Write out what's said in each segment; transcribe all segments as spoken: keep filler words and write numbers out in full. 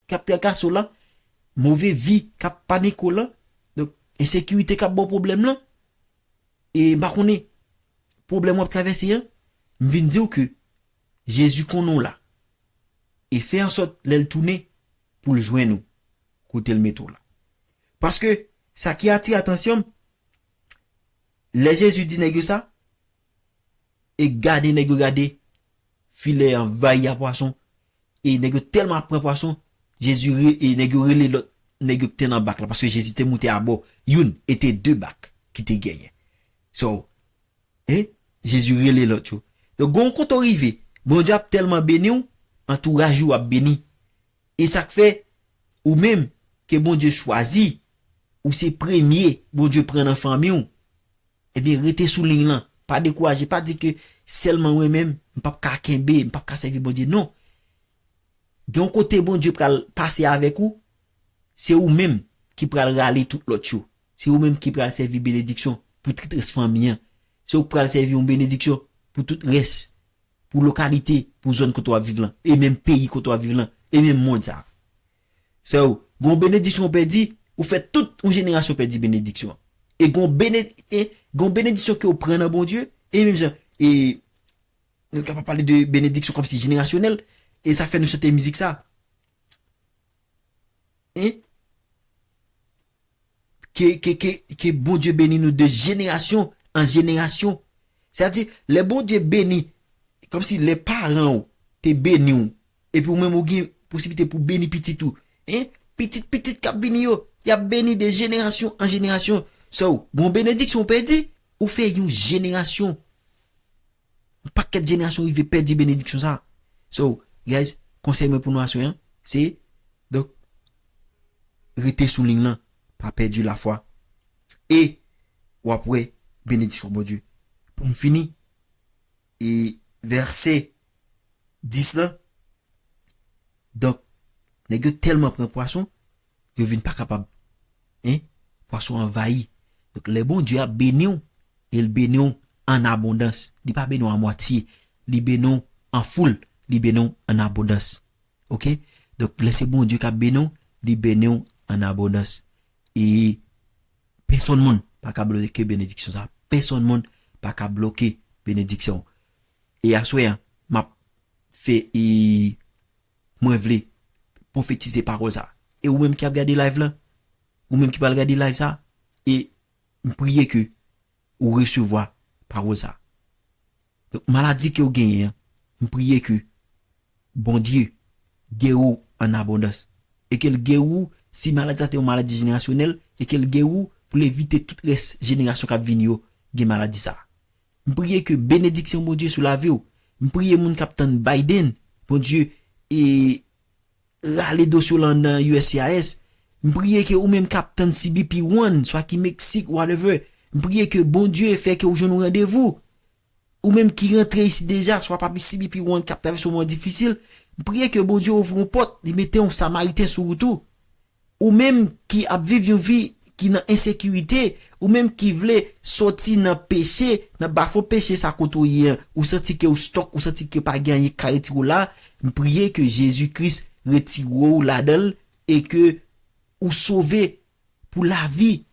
k ap trakase w lan, move vi k ap panike w lan, donk, ensekirite k ap ba w pwoblèm lan, e m pa konnen pwoblèm w ap travèse an, m vin di w ke Jezi konnen w la. E fè ansòt lè l tounen pou l jwenn ou kote l mete w la. Paske sa ki atire atansyon m, lè Jezi di nèg yo sa, e gade nèg yo gade filè anvayi a pwason, e nèg yo tèlman ap pran pwason, Jezi re, e nèg yo rele lòt nèg yo ki te nan bak la, paske Jezi te moute abò youn, e te de bak ki te genyen. So, e Jezi rele lòt yo. Donk, gon kote w rive, Bondye ap tèlman beni w, antouraj ou ap beni. E sa k fè, ou menm, ke Bondye chwazi, ou se premye Bondye pran nan fanmi w, ebyen, rete sou liy lan. Pa dekouraje, pa di ke sèlman mwen menm, m p ap ka kenbe, m p ap ka sèvi Bondye. Non. Gen yon kote Bondye pral pase avèk ou, se ou menm ki pral rale tout lòt yo. Se ou menm ki pral sèvi benediksyon pou tout rès fanmi an. Se ou k pral sèvi yon benediksyon pou tout rès, pou lokalite, pou zòn kote w ap viv lan, e menm peyi kote w ap viv lan, e menm mond sa a. So, gon benediksyon ou pèdi, ou fè tout yon jenerasyon pèdi benediksyon. E gon bene-, e gon benediksyon ke w pran nan Bondye, e menm jan, e nou kapab pale de benediksyon kòmsi jenerasyonèl, e sa fè nou chante mizik sa. Hein? Ke, ke, ke, ke Bondye beni nou de jenerasyon an jenerasyon. Sètadi, lè Bondye beni, kòmsi lè paran w te beni w, epi ou menm ou gen posiblite pou beni pitit ou, hein? Pitit, pitit k ap vini yo, y ap beni de jenerasyon an jenerasyon. So, gon benediksyon ou pèdi, ou fè yon jenerasyon, yon pakèt jenerasyon rive pèdi benediksyon sa. So, guys, konsèy mwen pou nou aswè an, se, donk, rete sou liy lan, pa pèdi lafwa, e w ap wè benediksyon Bondye. Pou m fini, e vèsè dis lan, donk, nèg yo tèlman pran pwason, yo vin pa kapab, hein, pwason anvayi. Donk, lè Bondye ap beni w, e l beni w an abondans. Li pa beni w a mwatye. Li beni w an foul. Li beni w an abondans. Oke? Donk, lè se Bondye k ap beni w, li beni w an abondans. E pèsonn moun pa ka bloke benediksyon sa. Pèsonn moun pa ka bloke benediksyon. E aswè an, m ap fè, e mwen vle pwofetize pawòl sa. E ou menm ki ap gade live lan, ou menm ki pral gade live sa, e m priye ke ou resevwa pawòl sa. Donk, maladi ke w genyen an, m priye ke Bondye geri w an abondans. E ke l geri w, si maladi sa te yon maladi jenerasyonèl, e ke l geri w pou l evite tout rès jenerasyon k ap vini yo gen maladi sa. M priye ke benediksyon Bondye sou lavi w. M priye moun k ap tann Biden, Bondye, e rale dosye w lan nan U S C I S. M priye ke ou menm k ap tann C B P One, swa ki Meksik, whatever. M priye ke Bondye fè ke w jwenn yon randevou. Ou menm ki rantre isit deja, swa pa C B P One k ap travèse yon moman difisil, m priye ke Bondye ouvri yon pòt, li mete yon Samariten sou wout ou. Ou menm ki ap viv yon vi ki nan ensekirite, ou menm ki vle soti nan peche, nan bafon peche sa kote w ye an, ou santi ke w stòk, ou santi ke pa gen anyen k ka retire w la, m priye ke Jezi Kris retire w ladan l e ke ou sove pou lavi.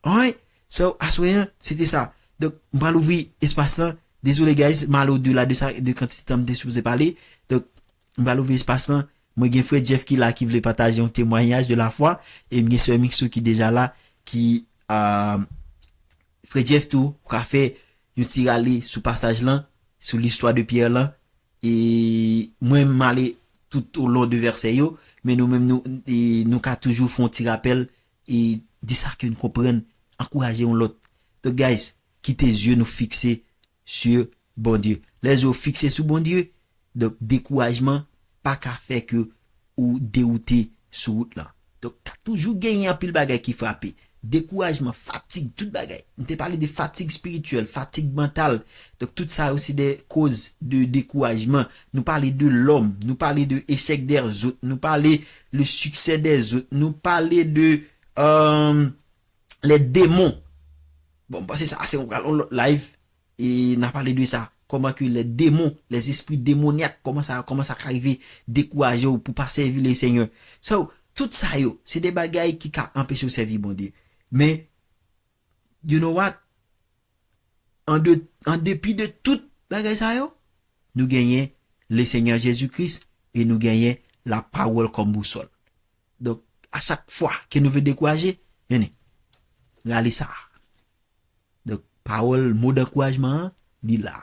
Alright? So, aswè an, se te sa. Donk, m pral ouvri espas lan. Dezole, guys, m ale odela de sa, de kantite tan m te sipoze pale. Donk, m pral ouvri espas lan. Mwen gen frè Jeff ki la, ki vle pataje yon temwayaj de lafwa. E m gen sè Mixo ki deja la, ki, ah, frè Jeff tou, ou ka fè yon ti rale sou pasaj lan, sou listwa de Pyè lan. E mwen, m ale tout o lon de vèsè yo, men nou menm, nou, e nou ka toujou fè yon ti rapèl, e di sa ke n konprann, ankouraje yon lòt. Donk, guys, kite zye nou fikse sur Bondye. Lè zye w fikse sou Bondye, donk, dekourajman pa ka fè ke ou dewoute sou wout lan. Donk, ka toujou genyen anpil bagay ki frape. Dekourajman, fatig, tout bagay. M te pale de fatig espirityèl, fatig mantal. Donk, tout sa yo se de koz de dekourajman. Nou pale de lòm, nou pale de echèk dè zòt, nou pale le succès des autres, nou pale de, euh, les démons. Bon, m panse sa, se yon, yon lòt live, e n a pale de sa. Kòman ke lè demon, lè zespri demonyak, kòman sa, kòman sa ka rive dekouraje w pou pa sèvi le Senyè. So, tout sa yo, se de bagay ki ka anpeche w sèvi Bondye. Men, you know what? An de, an depi de tout bagay sa yo, nou genyen le Senyè Jezi Kris e nou genyen lapawòl kòm bousòl. Donk, a chak fwa ke nou vle dekouraje, vini, rale sa. Donk, pawòl, mo dankourajman an, li la.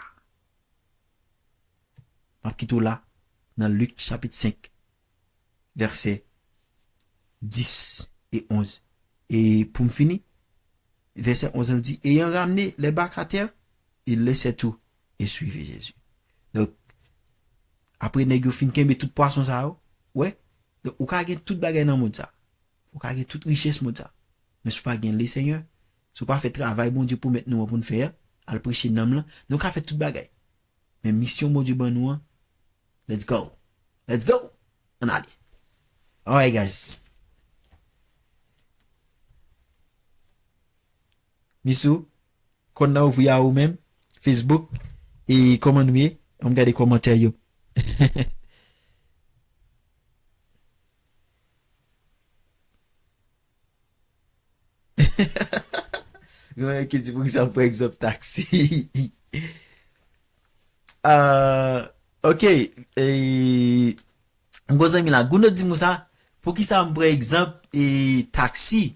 M ap kite w la, nan Lik chapit senk, vèsè dis e onz. E pou m fini, vèsè onz lan di, ayant ramené les barques à terre, ils laissèrent tout et suivirent Jésus. Donk, apre nèg yo fin kenbe tout pwason sa yo, wè, donk, ou ka gen tout bagay nan mond sa. Ou ka gen tout richès mond sa. Men si w pa gen le Senyè, si w pa fè travay Bondye pwomèt nou an pou n fè a, al preche nanm lan, nou ka fè tout bagay. Men misyon Bondye ban nou an, let's go. Let's go. Ann ale. Alright, guys. Misou, konn nan ouvri a ou menm, Facebook, e kòman nou ye? Ann gade kòmantè yo. Gen yon ki di pou ki sa m pran egzanp taksi. Ah, ok, e, m gon zanmi la, Gouno di m sa, pou ki sa m pran egzanp e taksi?